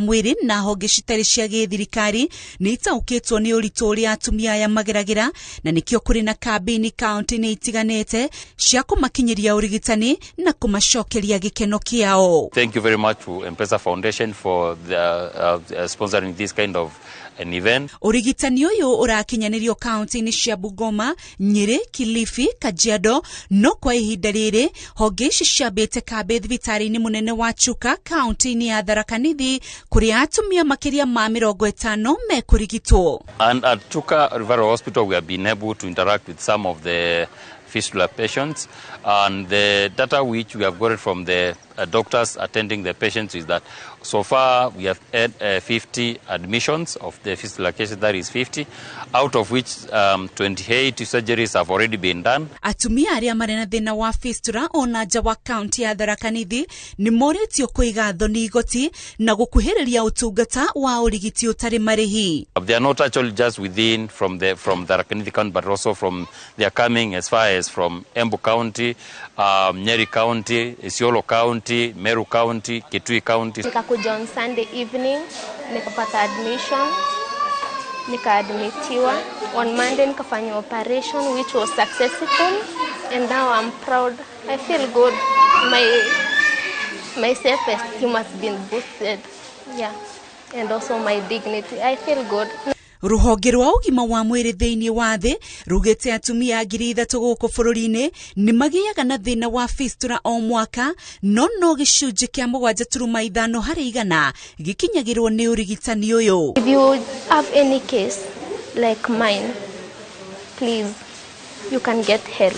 Mwĩrĩ na honge citarĩ cia gĩthirikari nĩ itaũkĩtwo nĩ ũritũ ũrĩa atumia aya mageragĩra, na nĩkĩo kũrĩ na kambĩini kaunti-inĩ itiganĩte cia kũmakinyĩria ũrigitani na kũmacokeria gĩkeno kĩao. Thank you very much to M-Pesa Foundation for the, sponsoring this kind of an event. Ũrigitani ũyũ ũrakinyanĩrio kaunti-inĩ cia Bungoma, Nyĩrĩ, Kilifi, Kajiado, no kwa ihinda rĩrĩ honge ici ciambĩte kambĩ thibitarĩ-inĩ mũnene wa Chuka kaunti-inĩ ya Tharaka Nithi, kũrĩa atumia makĩria ma 50 mekũrigitwo. And at Chuka Referral Hospital, we have been able to interact with some of the fistula patients, and the data which we have got from the doctors attending the patients is that so far we have had 50 admissions of the fistula cases, that is 50, out of which 28 surgeries have already been done. Atumia arĩa marĩ na thĩna wa fistula ona nja wa kaunti ya Tharaka Nithi nĩ morĩtio kũiga thoni igoti na gũkuhĩrĩria ũtungata wa ũrigiti ũtarĩ marĩhi. They are not actually just within from Tharaka Nithi County, but also from they are coming as far as from Embu County, Nyeri County, Isiolo County, Meru County, Kitui County. Nikakuja on Sunday evening, nikapata admission, nikaadmitiwa. On Monday nikafanya operation which was successful, and now I'm proud. I feel good. My self-esteem has been boosted. Yeah. And also my dignity. I feel good. Rũhonge rwa ũgima wa mwĩrĩ thĩinĩ wa thĩ rugĩte atumia 3,000 gũkũ bũrũri-inĩ nĩ magĩaga na thĩna wa fistula o mwaka, no no gĩcunjĩ kĩa 7.5 harĩ igana gĩkinyagĩrwo nĩ ũrigitani ũyũ. If you have any case like mine, please, you can get help.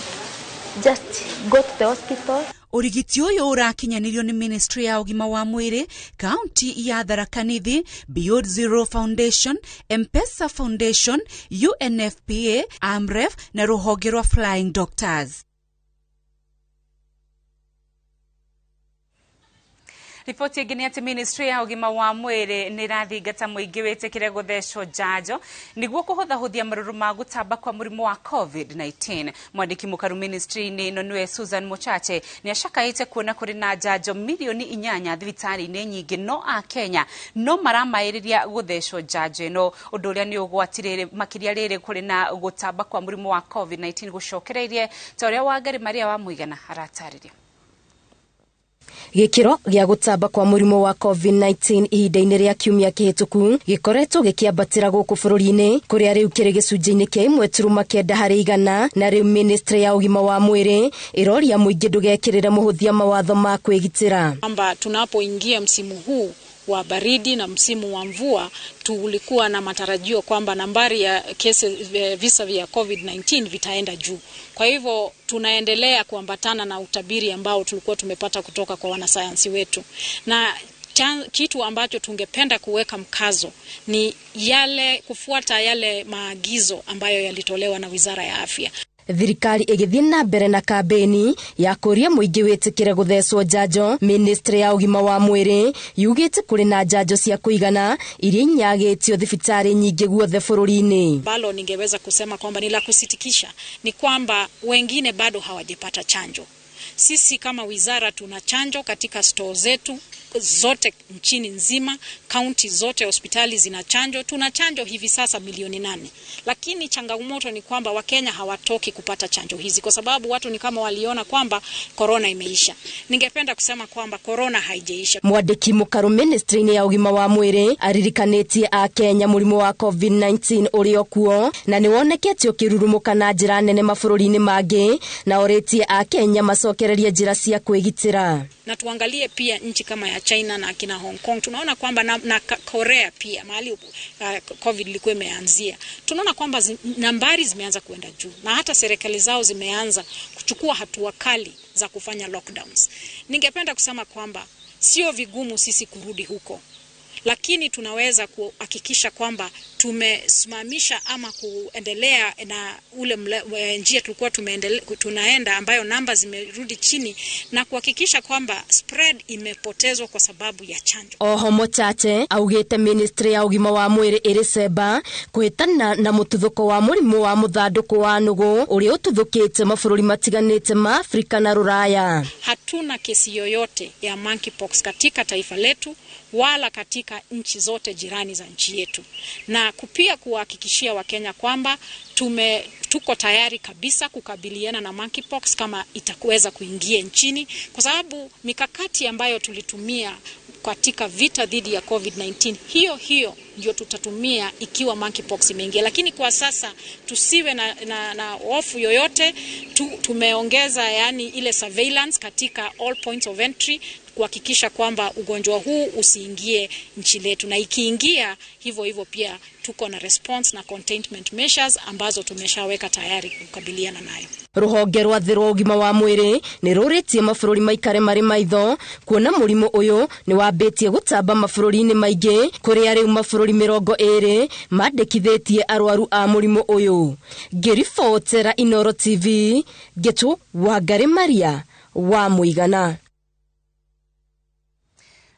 Just go to the hospital. Ũrigiti ũyũ ũrakinyanĩrio nĩ Ministry ya ũgima wa mwĩrĩ, kaunti ya Tharaka Nithi, Beyond Zero Foundation, M-Pesa Foundation, UNFPA, AMREF na rũhonge rwa Flying Doctors. Riboti ĩngĩ nĩ atĩ Ministry ya ũgima wa mwĩrĩ nĩ ĩrathingata mũingĩ wĩtĩkĩre gũthecwo njanjo nĩguo kũhũthahũthia marũrũ ma gũtamba kwa mũrimũ wa COVID-19. Mwandĩki mũkaru ministry-inĩ ĩno nĩwe Susan Mochache nĩ acakaĩte kuona kũrĩ na njanjo 8 milioni thibitarĩ-inĩ nyingĩ, no akenya no maramaĩrĩria gũthecwo njanjo ĩno, ũndũ ũrĩa nĩ ũgwati rĩrĩ makĩria rĩrĩ kũrĩ na gũtamba kwa mũrimũ wa COVID-19 gũcokereirie, ta ũrĩa Wangari Maria wa Mũigana aratarĩria. Gĩkĩro gĩa gũtamba kwa mũrimũ wa COVID-19 ihinda-inĩ rĩa kiumia kĩhĩtũku gĩkoretwo gĩkĩambatĩra gũkũ bũrũri-inĩ, kũrĩa rĩu kĩrĩ gĩcunjĩ-inĩ kĩa 1.9 harĩ igana, na rĩu ministry ya ũgima wa mwĩrĩ ĩroria mũingĩ ndũgekĩrĩre mũhũthia mawatho ma kwĩgitĩra. Kwamba tunapoingia msimu huu wa baridi na msimu wa mvua, tulikuwa na matarajio kwamba nambari ya kesi, visa vya COVID-19 vitaenda juu. Kwa hivyo tunaendelea kuambatana na utabiri ambao tulikuwa tumepata kutoka kwa wanasayansi wetu, na kitu ambacho tungependa kuweka mkazo ni yale kufuata yale maagizo ambayo yalitolewa na Wizara ya Afya. Thirikari ĩgĩthiĩ na mbere na kambĩni ya kũria mũingĩ wĩtĩkĩre gũthecwo njanjo, ministry ya ũgima wa mwĩrĩ yugĩte kũrĩ na njanjo cia kũigana iria inyagĩtio thibitarĩ nyingĩ guothe bũrũri-inĩ. Ambalo ningeweza kusema kwamba ni la kusitikisha ni kwamba wengine bado hawajapata chanjo. Sisi kama wizara tuna chanjo katika store zetu zote nchini nzima, kaunti zote, hospitali zina chanjo. Tuna chanjo hivi sasa 8 milioni, lakini changamoto ni kwamba Wakenya hawatoki kupata chanjo hizi kwa sababu watu ni kama waliona kwamba korona imeisha. Ningependa kusema kwamba korona haijaisha. Mwandĩki mũkaru ministry-inĩ ya ũgima wa mwĩrĩ aririkanĩtie akenya mũrimũ wa COVID-19 ũrĩ o kuo na nĩ wonekete ũkĩrurumũka na njĩra nene mabũrũri-inĩ mangĩ, na orĩtie akenya macokererie njĩra cia kwĩgitĩra. Na tuangalie pia nchi kama ya China na akina Hong Kong, tunaona kwamba na Korea pia mahali COVID ilikuwa imeanzia, tunaona kwamba nambari zimeanza kuenda juu na hata serikali zao zimeanza kuchukua hatua kali za kufanya lockdowns. Ningependa kusema kwamba sio vigumu sisi kurudi huko, lakini tunaweza kuhakikisha kwamba tumesimamisha ama kuendelea na ule njia tulikuwa tunaenda ambayo namba zimerudi chini na kuhakikisha kwamba spread imepotezwa kwa sababu ya chanjo. Oho Mochache augĩte ministry ya ũgima wa mwĩrĩ ĩrĩ cemba kũhĩtana na mũtuthũko wa mũrimũ wa mũthandũkũ wa nũgũ ũrĩa ũtuthũkĩte mabũrũri matiganĩte ma Afrika na Rũraya. Hatuna kesi yoyote ya monkeypox katika taifa letu. wala katika nchi zote jirani za nchi yetu. Na pia kuhakikishia Wakenya kwamba tuko tayari kabisa kukabiliana na monkeypox kama itakuweza kuingia nchini, kwa sababu mikakati ambayo tulitumia katika vita dhidi ya COVID-19 hiyo hiyo ndio tutatumia ikiwa monkeypox imeingia. Lakini kwa sasa tusiwe na hofu yoyote. Tumeongeza yani ile surveillance katika all points of entry kuhakikisha kwamba ugonjwa huu usiingie nchi letu, na ikiingia hivyo hivyo pia tuko na response na containment measures ambazo tumeshaweka tayari kukabiliana nayo. Ruhonge rwa thĩ rwa ũgima wa mwĩrĩ nĩ rũrĩtie mabũrũri maikare marĩ maitho kuona mũrimũ ũyũ nĩ wambĩtie gũtamba mabũrũri-inĩ maingĩ kũrĩa rĩu mabũrũri 20 mandĩkithĩtie arwaru a mũrimũ ũyũ. Ngĩribotera Inooro TV, Ngĩtũ Wangari Maria wa Mũigana.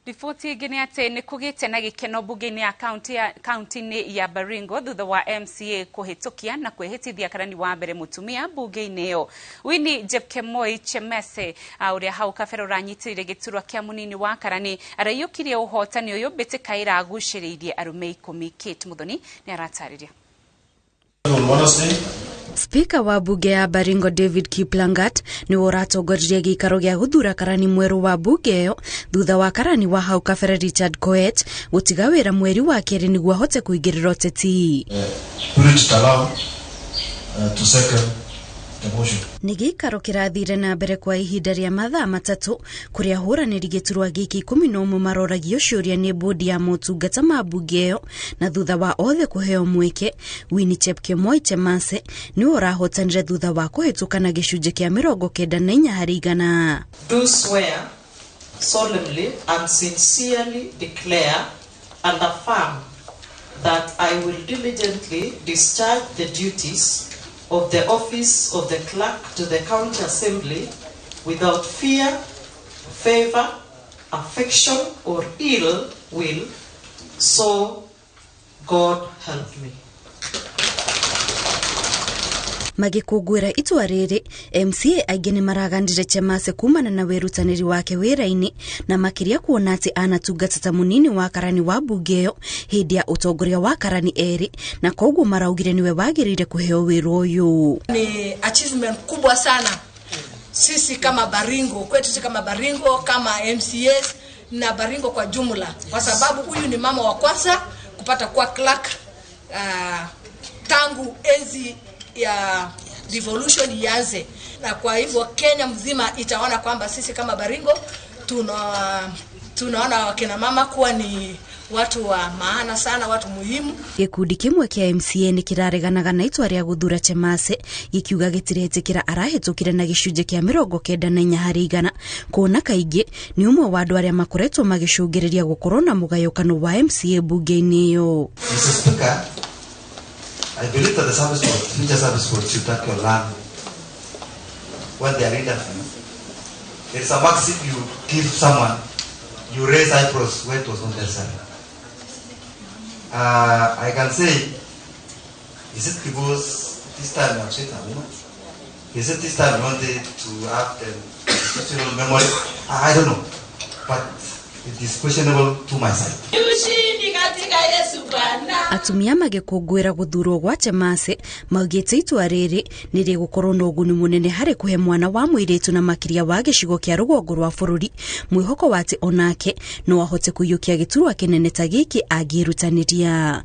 Riboti ĩngĩ nĩ atĩ nĩ kũgĩte na gĩkeno bunge-inĩ ya kaunti-inĩ ya Baringo thutha wa MCA kũhĩtũkia na kwĩhĩtithia karani wa mbere mũtumia bunge-inĩ ĩyo. Winnie Jepkemoi Chemese ũrĩa hau kabere ũranyitĩrĩire gĩturwa kĩa mũnini wa karani araiyũkirie ũhotani ũyũ mbĩtĩka ĩragucĩrĩirie arũme 10. Kate Muthoni nĩ aratarĩria. Spika wa bunge ya Baringo David Kiplangat niwe ũratongoririe gĩikaro gĩa gũthura karani mwerũ wa bunge ĩyo thutha wa karani wa hau kabere Richard Koech gũtiga wĩra mweri wa kerĩ nĩguo ahote kũingĩrĩra ũteti. Nĩ gĩikaro kĩrathire na mbere kwa ihinda rĩa mathaa 3 kũrĩa ahũranĩri gĩturwa gĩkĩ 11 maroragio ciũria nĩ bodi ya motungata ma bunge ĩyo, na thutha wa othe kũheo mweke Winnie Chepkemoi Chemase nĩwe ũrahotanire thutha wa kũhĩtũka na gĩcunjĩ kĩa 94 harĩ igana. Do swear solemnly and sincerely declare and affirm that I will diligently discharge the duties of the office of the clerk to the county assembly without fear, favor, affection or ill will, so God help me. Magĩkũngũĩra itua rĩrĩ, MCA aingĩ nĩ maraganire Chemase kumana na wĩrutanĩri wake wĩra-inĩ na makĩria kuona atĩ anatungata ta mũnini wa karani wa bunge ĩyo hĩndĩ ya ũtongoria wa karani erĩ, na koguo maraugire niwe wagĩrĩire kũheo wĩra ũyũ. Ni achievement kubwa sana sisi kama Baringo, kwetu sisi kama Baringo, kama MCAs na Baringo kwa jumla, kwa sababu huyu ni mama wa kwanza kupata kuwa clerk tangu enzi ya revolution ianze, na kwa hivyo Kenya mzima itaona kwamba sisi kama Baringo tunaona wakina mama kuwa ni watu wa maana sana, watu muhimu. Gĩkundi kĩmwe kĩa MCA nĩ kĩrareganaga na itua rĩa gũthura Chemase gĩkiuga gĩtiretĩkĩra arahĩtũkire na gĩcunjĩ kĩa 94 harĩ igana, kuona kaingĩ nĩ ũmwe wa andũ arĩa makoretwo magĩcũngĩrĩria gũkorwo na mũgayũkano wa MCA bunge-inĩ ĩyo. Mr. Speaker, I believe that the service board, future service board should actually learn when they are interviewed. It's a maxim you give someone, you raise eyebrows when it was not necessary. I can say, is it because this time you have said a woman? Is it this time you wanted to have the institutional memory? I don't know. But it is questionable to my side. Atumia magĩkũngũĩra gũthurwo gwa Chemase maugĩte itua rĩrĩ nĩ rĩgũkorwo na ũguni mũnene harĩ kũhe mwana wa mũirĩtu na makĩria wa gĩcigo kĩa rũgongo rwa bũrũri mwĩhoko wa atĩ onake no ahote kũiyũkia gĩturwa kĩnene ta gĩkĩ angĩĩrutanĩria.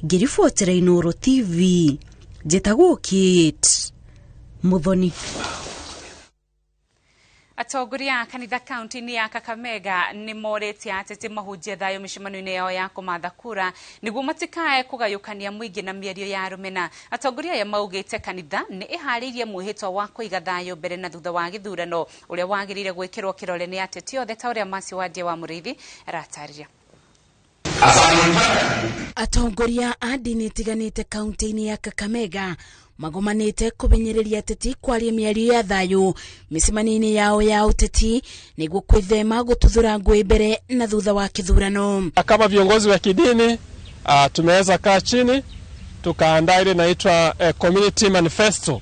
Ngĩribotera Inooro TV, njĩtagwo Kate Muthoni. Atongoria a kanitha kaunti-inĩ ya Kakamega nĩ morĩtie ateti mahunjie thayũ mĩcemanio-inĩ yao ya kũmatha kura nĩguo matikae kũgayũkania mũingĩ na mĩario ya rũmena. Atongoria aya maugĩte kanitha nĩ ĩharĩirie mwĩhĩtwa wa kũiga thayũ mbere na thutha wa gĩthurano ũrĩa wagĩrĩire gwĩkĩrwo kĩrore nĩ ateti othe, ta ũrĩa Mercy Wandia wa Mũrĩithi aratarĩria. Atongoria a ndini itiganĩte kaunti-inĩ ya Kakamega magomanĩte kũmenyereria ateti kwaria mĩario ya thayũ mĩcemanio-inĩ yao ya ũteti nĩguo kwĩthema gũtuthũra ngũĩ mbere na thutha wa kĩthurano. Kama viongozi wa kidini tumeweza kaa chini tukaandaa ile inaitwa community manifesto,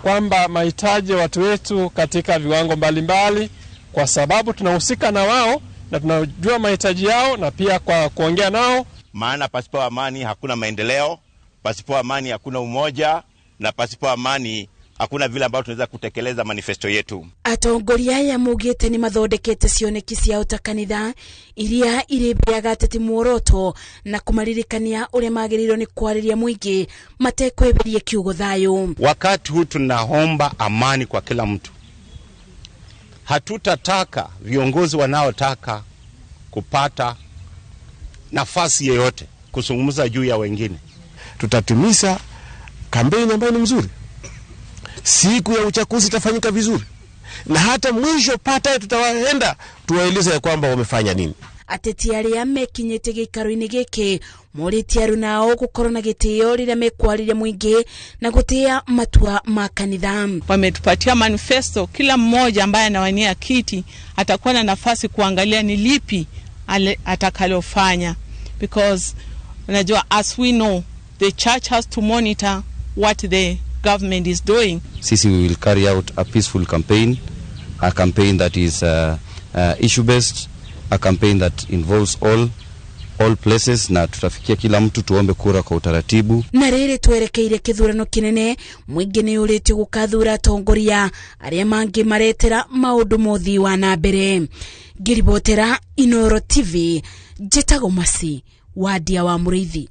kwamba mahitaji ya watu wetu katika viwango mbalimbali, kwa sababu tunahusika na wao, na tunajua mahitaji yao na pia kwa kuongea nao. Maana pasipo amani hakuna maendeleo, pasipo amani hakuna umoja, na pasipo amani hakuna vile ambavyo tunaweza kutekeleza manifesto yetu. Atongoria aya maugĩte nĩ mathondekete cioneki ciao ta kanitha iria irĩmbeaga ateti muoroto na kũmaririkania ũrĩa magĩrĩirwo nĩ kwarĩria mũingĩ matekweheria kiugo thayũ. Wakati huu tunaomba amani kwa kila mtu. Hatutataka viongozi wanaotaka kupata nafasi yeyote kuzungumza juu ya wengine. Tutatimiza kampeni ambayo ni mzuri. Siku ya uchaguzi itafanyika vizuri, na hata mwisho pata tutawaenda tuwaeleze ya kwamba wamefanya nini. Ateti arĩa mekinyĩte gĩikaro-inĩ gĩkĩ morĩtie arunao gũkorwo na gĩtĩo rĩrĩa mekwarĩria mũingĩ na gũtĩa matua ma kanitha. Wametupatia manifesto, kila mmoja ambaye anawania kiti atakuwa na nafasi kuangalia ni lipi atakalofanya, because unajua, as we know, the church has to monitor what the government is doing. Sisi we will carry out a peaceful campaign, a campaign that is issue based, a campaign that involves all places, na tutafikia kila mtu, tuombe kura kwa utaratibu. Na rĩrĩ twerekeire kĩthurano kĩnene, mũingĩ nĩ ũrĩtio gũkathura atongoria arĩa mangĩ maretera maũndũ mothi wa na mbere. Ngĩribotera Inooro TV, njĩtagwo Masi Wadia wa Mũrĩithi.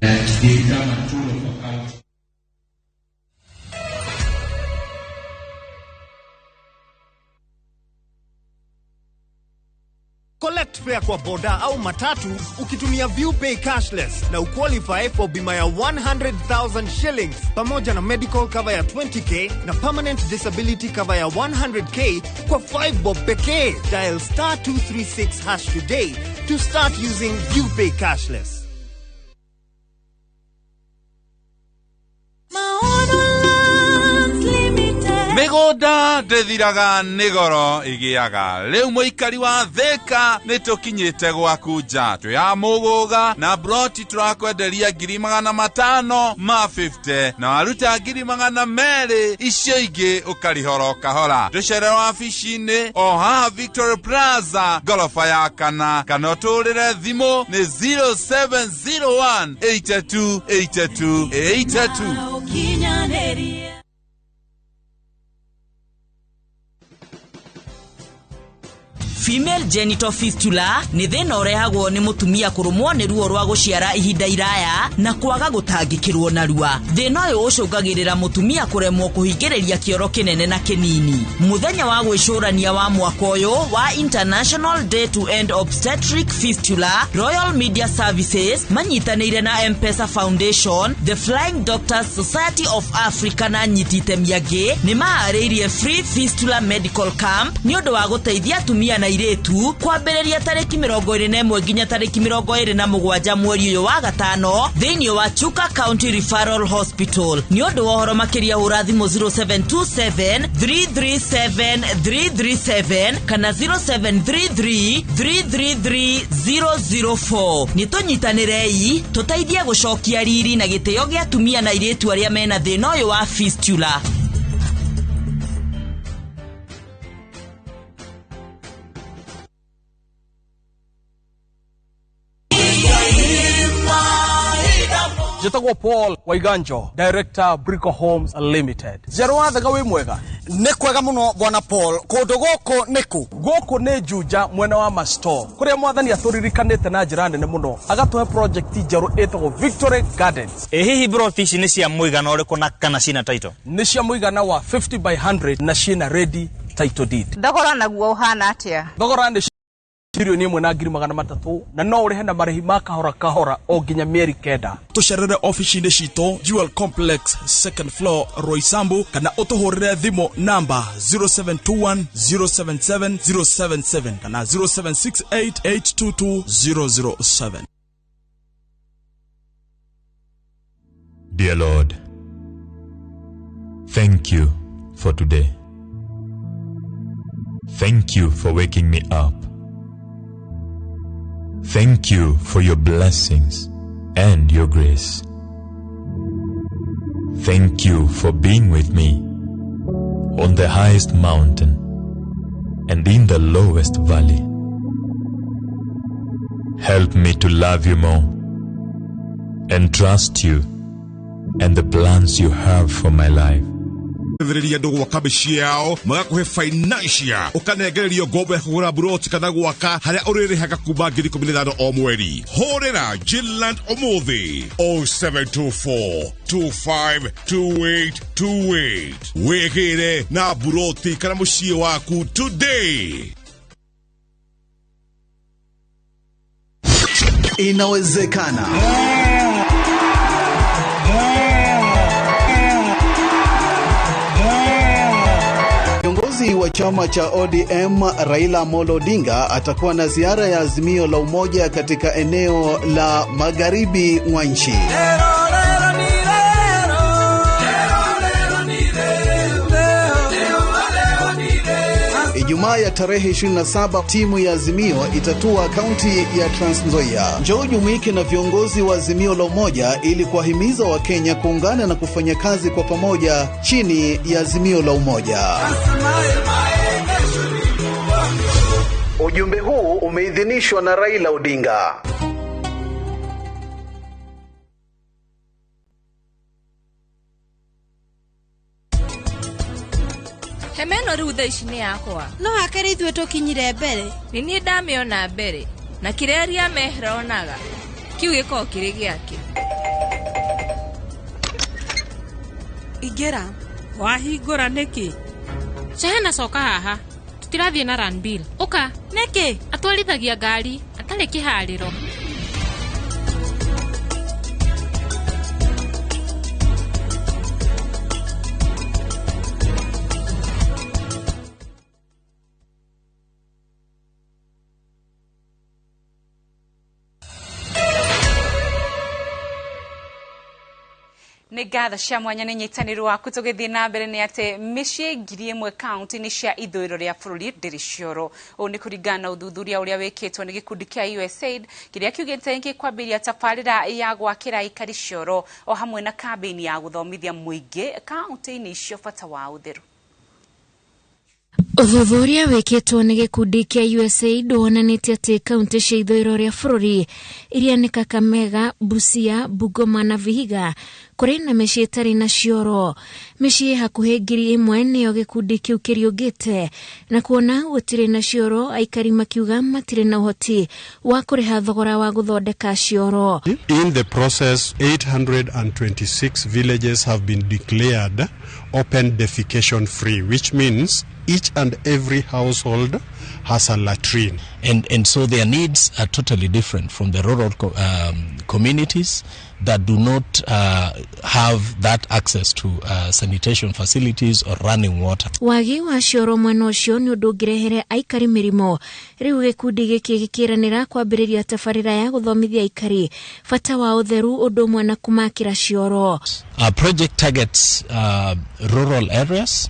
Collect fare kwa boda au matatu ukitumia ViewPay cashless na uqualify for bima ya 100,000 shillings pamoja na medical cover ya 20k na permanent disability cover ya 100k kwa 5 bob pekee. Dial star 236 hash today to start using ViewPay cashless. Mĩgũnda ndĩthiraga nĩ goro ĩgĩaga. Rĩu mũikari wa Thĩka nĩ tũkinyĩte gwaku nja. Twĩ ya Mũgũga na broti tũrakwenderia 500,000 ma 50 na waruta 200,000 icio ingĩ ũkarihoro kahora. Tũcere wabici-inĩ o haha Victoria Plaza ngoroba ya kana, kana ũtũrĩre thimũ nĩ 0701 82 82 82. Female genital fistula nĩ thĩna ũrehagwo nĩ mũtumia kũrũmwo nĩ ruo rwa gũciara ihinda iraya na kwaga gũtangĩkĩrwo narua. Thĩna ũyũ ũcũngagĩrĩra mũtumia kũremwo kũhingĩrĩria kĩoro kĩnene na kĩnini. Mũthenya wa gwĩcũrania wa mwaka ũyũ wa International Day to End Obstetric Fistula, Royal Media Services manyitanĩire na M-Pesa Foundation, The Flying Doctors Society of Africa na nyiti itemi angĩ nĩ maharĩirie Free Fistula Medical Camp nĩ ũndũ wa gũteithia atumia na airĩtu kwambĩrĩria tarĩki 21 nginya tarĩki 27 mweri ũyũ wa gatano thĩinĩ wa Chuka County Referral Hospital. Nĩ ũndũ wa ũhoro makĩria hũra thimũ 0727 337 337 kana 0733 333 004. Nĩ tũnyitanĩrei tũteithie gũcokia riri na gĩtĩo gĩa atumia na airĩtu arĩa mena thĩna ũyũ wa fistula. Njĩtagwo Paul Waiganjo, Director Brico Homes Limited. Njerũ wa Thega wĩ mwega? Nĩ kwega mũno bwana Paul. Kũndũ gũkũ nĩ kũ? Gũkũ nĩ Juja mwena wa Masto, kũrĩa mwathani atũririkanĩte na njĩra nene mũno, agatũhe project njerũ ĩtagwo Victory Gardens. Ĩ hihi broti ici nĩ cia mũigana ũrĩkũ na kana cina title? Nĩ cia mũigana wa 50 by 100 na ciĩna ready title deed. Thogora naguo ũhana atĩa? Thogora nĩ 1,300,000 na no ũrĩhe na marĩhi ma kahora kahora o nginya mĩeri 9. Tũcerere ofici-inĩ citũ Jewel Complex second floor Roysambu, kana ũtũhũrĩre thimũ namba 0721 077 077 kana 0768 822 007. Dear Lord, thank you for today. Thank you for waking me up. Thank you for your blessings and your grace. Thank you for being with me on the highest mountain and in the lowest valley. Help me to love you more and trust you and the plans you have for my life. Thĩrĩria andũ gwaka mĩciĩ yao magakũhe financial ũkanengererio ngombo ya kũgũra buroti kana gwaka harĩa ũrĩrĩhaga kuma 15,000 o mweri. Hũrĩra Jinland ũmũthĩ 0724 252828 wĩgĩre na buroti kana mũciĩ waku today. Inawezekana. Kiongozi wa chama cha ODM Raila Amolo Odinga atakuwa na ziara ya Azimio la Umoja katika eneo la magharibi mwa nchi. Ijumaa ya tarehe 27 timu ya Azimio itatua kaunti ya Trans Nzoia. Njoo jumuike na viongozi wa Azimio la Umoja ili kuwahimiza Wakenya kuungana na kufanya kazi kwa pamoja chini ya Azimio la Umoja. Ujumbe huu umeidhinishwa na Raila Odinga. Hemeno rĩu thaa ici nĩ yakwa. No hakĩrĩ ithuĩ tũkinyire mbere. Nĩ niĩ ndamĩona mbere na kĩrĩa ria mehera onaga kĩu gĩkoragwo kĩrĩ gĩake. Ingĩra. Wahingũra nĩkĩ? Cehena coka haha. Tũtirathiĩ na Ranbill. Ũka. Nĩkĩ? Atwarithagia ngari atarĩ kĩharĩro. Nĩ ngatho cia mwanya nĩ nyitanĩro waku tũgĩthiĩ na mbere nĩ atĩ mĩciĩ 1,000 kaunti-inĩ cia ithũĩro rĩa bũrũri ndĩrĩ cioro. Ũũ nĩ kũringana na ũthuthuria ũrĩa wĩkĩtwo nĩ gĩkundi kĩa USAID kĩrĩa kiugĩte gĩkwambĩrĩria tabarĩra ya gwakĩra aikari cioro o hamwe na kambĩini ya gũthomithia mũingĩ kaunti-inĩ icio bata wa ũtheru. Ũthuthuria wĩkĩtwo nĩ gĩkundi kĩa USAID wonanĩtie atĩ kaunti cia ithũĩro rĩa bũrũri iria nĩ Kakamega, Busia, Bungoma na Vihiga kũrĩ na mĩciĩ ĩtarĩ na cioro. Mĩciĩ hakuhĩ 1,000 nĩyo gĩkundi kĩu kĩriũngĩte na kuona gũtirĩ na cioro aikari makiuga matirĩ na ũhoti wa kũrĩha thogora wa gũthondeka cioro. In the process, 826 villages have been declared open defecation free, which means each and every household has a latrine. And so their needs are totally different from the rural communities that do not have that access to sanitation facilities or running water. Wagi wa cioro mwena ũcio nĩ ũndũ ũngĩrehere aikari mĩrimũ. Rĩu gĩkundi gĩkĩ gĩkĩranĩra kwambĩrĩria tabarĩra ya gũthomithia aikari bata wa ũtheru ũndũ ũmwe na kũmakĩra cioro. Our project targets rural areas,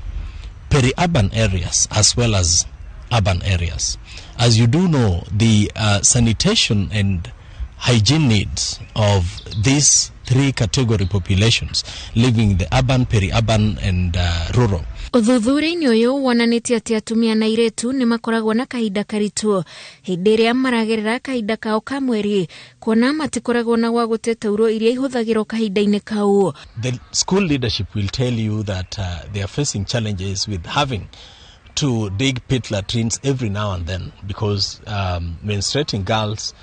peri-urban areas as well as urban areas. As you do know, the sanitation and hygiene needs of these three category populations living in the urban, peri-urban and rural. Ũthuthuria-inĩ ũyũ wonanĩtie atĩ atumia na airĩtu nĩ makoragwo na kahinda karitũ hĩndĩ ĩrĩa maragerera kahinda kao ka mweri kuona matikoragwo na gwa gũte tauro iria ihũthagĩrwo kahinda-inĩ kau. The school leadership will tell you that they are facing challenges with having to dig pit latrines every now and then because menstruating girls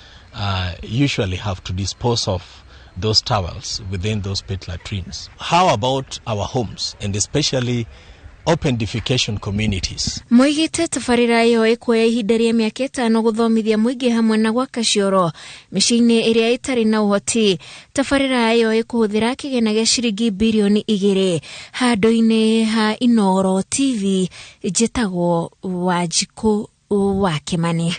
usually have to dispose of those towels within those pit latrines. How about our homes and especially open defecation communities? Moigĩte tabarĩra ĩyo ĩkuoya ihinda rĩa mĩaka 5 gũthomithia mũingĩ hamwe na gwaka cioro mĩciĩ-inĩ ĩrĩa ĩtarĩ na ũhoti. Tabarĩra ĩyo ĩkũhũthĩra kĩgĩna gĩa ciringi birioni 2 handũ-inĩ ha Inooro TV. Njĩtagwo Wanjikũ wa Kĩmani.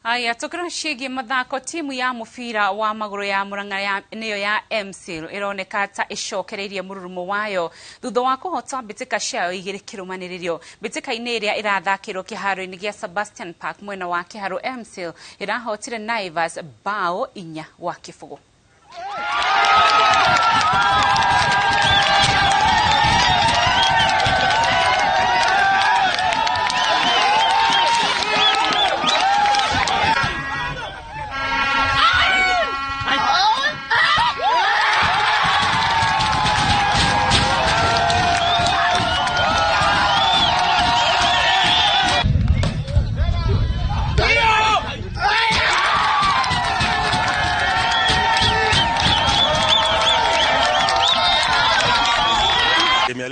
Aya, tukĩrora ciĩgiĩ mathako, timu ya mũbira wa magũrũ ya Murang'a nĩyo ya MCL ĩroneka ta ĩcokereirie mũrurumo wayo thutha wa kũhota mbĩtĩka ciayo 2 kĩrũmanĩrĩrio. Mbĩtĩka-inĩ ĩrĩa ĩrathakĩrwo kĩharo-inĩ gĩa Sebastian Park mwena wa Kĩharũ, MCL ĩrahotire Naivas bao 4-0.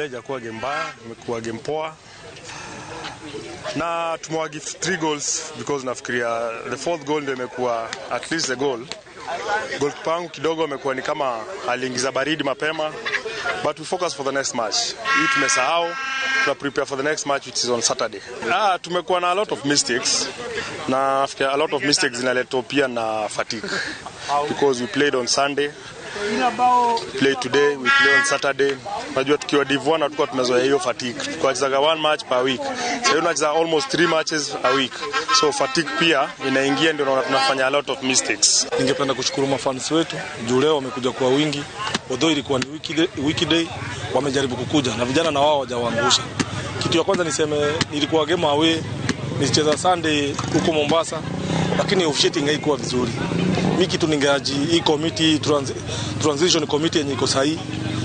Leo haijakuwa game mbaya, imekuwa game poa na tumewa gift 3 goals because nafikiria the fourth goal ndio imekuwa at least the goal. Goalkeeper wangu kidogo amekuwa ni kama aliingiza baridi mapema, but we focus for the next match. Hii tumesahau, tuna prepare for the next match, which is on Saturday. Tumekuwa na a lot of mistakes, na nafikiria a lot of mistakes zinaletwa pia na fatigue because we played on Sunday, play today, we play on Saturday. Unajua tukiwa Div 1 hatukuwa tumezoea hiyo fatigue. Tulikuwa tunachezaga one match per week. Sasa tunacheza almost 3 matches a week. So fatigue pia inaingia, ndio naona tunafanya a lot of mistakes. Ningependa kushukuru mafans wetu juu leo wamekuja kwa wingi. Although ilikuwa ni weekday, wamejaribu kukuja na vijana na wao hawajawaangusha. Kitu ya kwanza niseme, nilikuwa game away, nilicheza Sunday huko Mombasa, lakini officiating haikuwa vizuri. Mimi kitu ningeaji hii committee, transition committee yenye iko sahihi,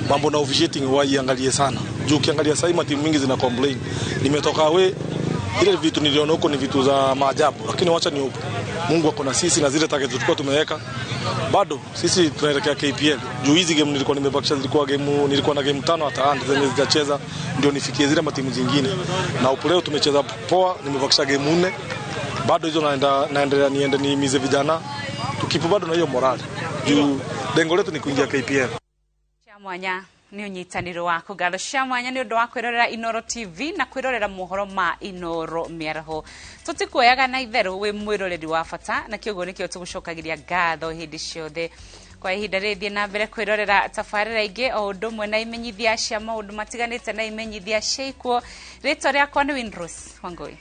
mambo na officiating waiangalie sana. Juu ukiangalia sahihi matimu mingi zina complain. Nimetoka away, ile vitu niliona huko ni vitu za maajabu, lakini wacha ni upo. Mungu ako na sisi na zile target tulikuwa tumeweka. Bado sisi tunaelekea KPL. Juu hizi game nilikuwa nimebakisha, zilikuwa game, nilikuwa na game 5 hata hand zenye zitacheza ndio nifikie zile matimu zingine. Na upo leo tumecheza poa, nimebakisha game 4. Bado hizo naendelea niende nihimize vijana. Tukipo bado na hiyo morale. Juu lengo letu ni kuingia KPL. Mwanya ni unyitaniro waku ngatho cia mwanya ni undu wa kwirorera Inoro TV na kwirorera mohoro ma Inoro Mĩaraho. Tutikuoyaga na itherũ wi mwiroreri wa bata na kĩoguo nĩkĩo tũgũcokagiria ngatho hĩndĩ ciothe. Kwa ihinda rĩrĩ thiĩ na mbere kwirorera tabarĩra ingĩ o ũndũ ũmwe na imenyithia cia maũndũ matiganĩte na imenyithia cia ikuo. Rĩtwa rĩakwa nĩ Winrose Wangui.